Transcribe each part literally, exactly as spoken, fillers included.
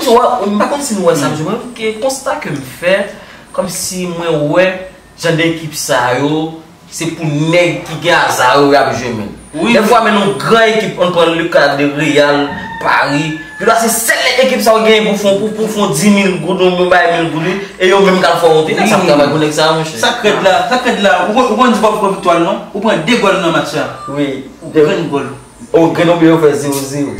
Wè, m pa konn si nou wè sa, men ke konsta ke m fè, kòmsi mwen wè jan de ekip sa yo, se pou nèg ki gen aza yo y ap jwe, men. Wi, dèfwa, men yon gran ekip, ann pran le ka de Real, Paris, yo la se sèl ekip sa yo genyen pou fon, pou, pou fon dis mil goud, yon bay mil goud, wi, e yo menm k al fè yon ti nèg sa ap travay pou nèg sa, monchè. Sa k rèd la, sa k rèd la, ou konn, ou konn di w ap pran viktwa l non, ou pran de gòl nan match sa. Wi. Grenn gòl. O, Grenoble yo fè zewo zewo.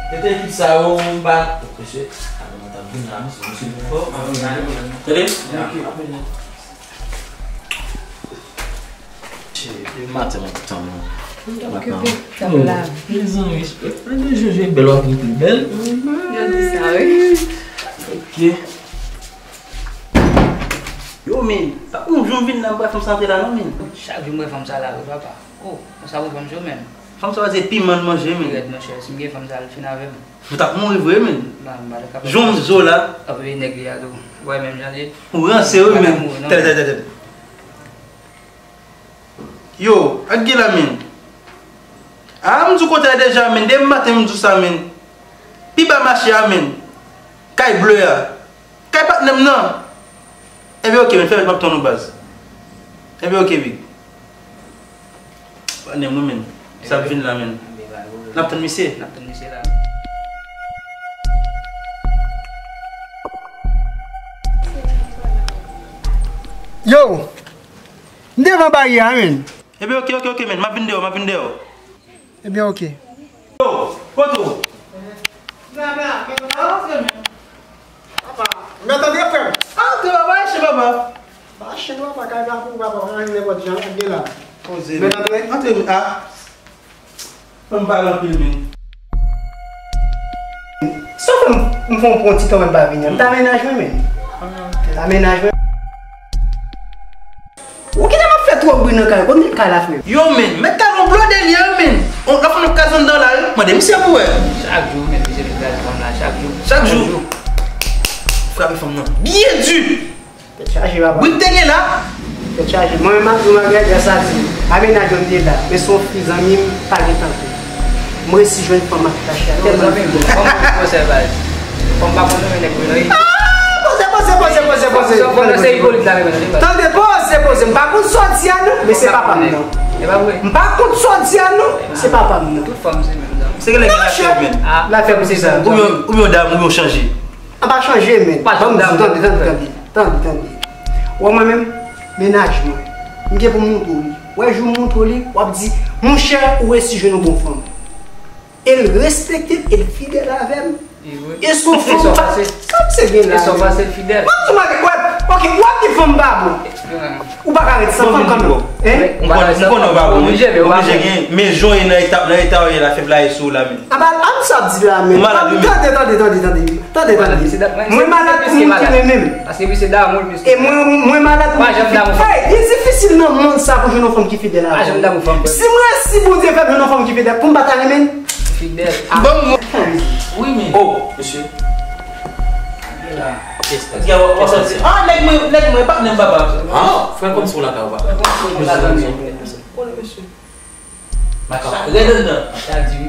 Tete ekip sa yo, m pa. Mesye, alò, mwen t ap vin la, mesye, mesye, fò. Tande? Maten, mwen kontan, mwen. M t ap okipe, t ap lavi. Mezanmi, lè de Jojo bèl, w ap vin pi bèl. Yo di sa, wi. Ok. Yo, men, pa yon jou m vin la, m wè fanm sa antre la, non, men. Chak jou m wè fanm sa la, wi, papa. Oh, konsa pou fanm cho, men. Fanm sa, se piman l manje, men. Rèd, monchè, si m gen fanm sa, l fin avè m. Ou t ap mouri vre, men. Jan m zo la. Ap veye nèg li a tou. Ou wè menm jan li ye. Ou ranse, wi, men. Tè, tè, tè, tè. Yo, ak gen la, men. A, m di w kote a deja, men. Demen maten, m di w sa, men. Pi ba mache a, men. Kay ble a. Kay patnè m nan. Enben, ok, men. Fè m ap tann ou, baz. Enben, ok, big. Patnè m wi, men. Sa ap vin la, men. N ap tann misye. N ap tann misye la. Yo! M devan baryè a, men. Ebyen, ok, ok, ok, men. M ap vin deyò, m ap vin deyò. Ebyen, ok. Yo, kote w? Papa, mèt antre, frè m. Antre, papa, mache, papa. Mache, papa, kay pa pou papa, pa gen nenpòt jan, antre la. Poze, mèt antre. Antre, a. Fò m pale anpil, men. Sa fè m, m fè yon, yon ti tan mwen pa vini. M ta mennaj mwen, men. Ta mennaj mwen. Ou kite m ap fè twòp bri nan kay, konbyen kay la, frè? Yo, men, mèt talon blode li ye, men. On, la fanm ap kraze anndan la, wi. Mande misye pou wè. Chak jou, men, misye vin kraze fanm la, chak jou. Chak jou. Frape fanm nan byen di. Tèt chaje, papa. Bri k te gen la. Tèt chaje. Mwen menm ap di w, Magrèt, lè sa di, a mennaj mwen m te la, men se yon fi zanmi m pa gen tante. M resi jwenn fanm ak tache a, tèlman li fidèl. Kòman pou konsèy baz? Fanm pa konn renmen nèg vre non. Ah, poze, poze, poze, poze, poze. Fanm nan se ipolit la renmen non. Tande, poze, poze. M pa konn sa w di a non, men se papa m nan. E pa vre? M pa konn sa w di a non, se papa m nan. Tout fanm se menm nan. Se gen nèg ki la fè men. La fè pou se sa. Oubyen, oubyen dam, oubyen chanje. An pa chanje, men. Ban m di w, tande, tande, tande, tande, tande. Wè mwen menm, mennaj mwen. M gen pou m montre w li. Wè jou m montre w li, w ap di, monchè, ou resi jwenn yon bon fanm. E l respekte m, e l fidèl avè m. E se yon fanm pa. Sa misye gen la, men. M ap di w, wè, ok, w ap di fanm pa bon. Ou pa ka ret san fanm kanmenm. Hein? M konnen, m konnen w pa bon, wi. Oblije, men w pa bon. Oblije gen, men jan w ye nan eta, nan eta w ye la, fè blayi sou w la, men. A pa, a m sa ap di la, men. Ou malad, wi, men. Tande, tande, tande, tande. Tande, tande. Mwen malad pou moun ki renmen m. Paske misye damou l plis ke. E mwen, mwen malad pou moun ki fidèl. Hey, li difisil nan mond sa pou jwenn yon fanm ki fidèl avè w. Pa janm damou fanm, frè. Si mwen, si Bondye fè m jwenn yon fanm ki fidèl, pou m pa ta renmen l? Fidèl. Bon, mwen. Wi, men. Oh, mesye. Gade la. Gade, w ap santi. Ah, nèg mwen, nèg mwen, patnè m papa. Ah, frè, kòmsi w lakay ou, papa. Konnen, mesye. Makak rèd anndan. Sa di wi.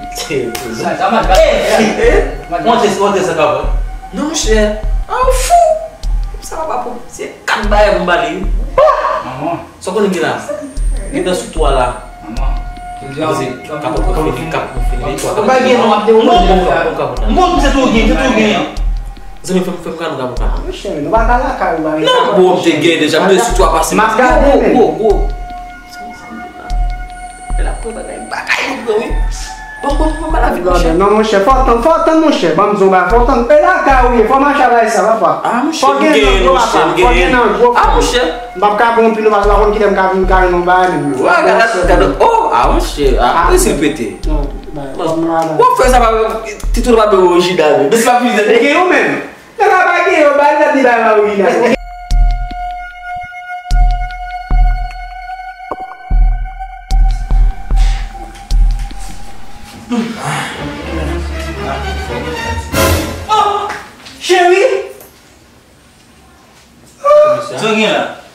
Sa, sa match, match. Eh, eh, eh. Match, match. Monte, monte sa kapot. Non, monchè. Ah, ou fou. Sa papa pou, se kat bagay pou m ba li. Bah! Manman. Sa w konnen ki la? Li nan sou twa la. Manman. Poze, kapot pou fini, kapot pou fini. Li twa kapot. Ou pa gen non, ap dewoule. Non, non, non, non, non. Bon, se tou gen, se tou gen. Zanmi, fè m, fè m kado kapot la. Ah, monchè, nou pa ka lakay ou, ba. Non, bon, m te gen deja, m te sou twa pase. M ap gade, men. Gwo, gwo, gwo. Lè l ap pran bagay, bagay pou pran, wi. Bon, bon, bon, ba la vit, monchè. Non, monchè, fò w tann, fò w tann, monchè. Ban m di w bagay, fò w tann. E lakay ou ye, fò w mache avèk sa, papa. Ah, monchè, m genyen, monchè, m genyen. Fò w gen nan gwo, papa. Ah, monchè. M p ap ka pran yon pil, paske w pa konn kilè m ka vin kare yon bagay menm. Wè, gade, gade. Oh, ah, monchè, ah, prese l pete. Non, bagay, fò m la. W ap fè sa, pa, titou pa bebe orijinal, men. Mesi pa plizyè. E gen yo menm. Lè pa gen yo, ba l, li bay Marilina. Sa w gen la?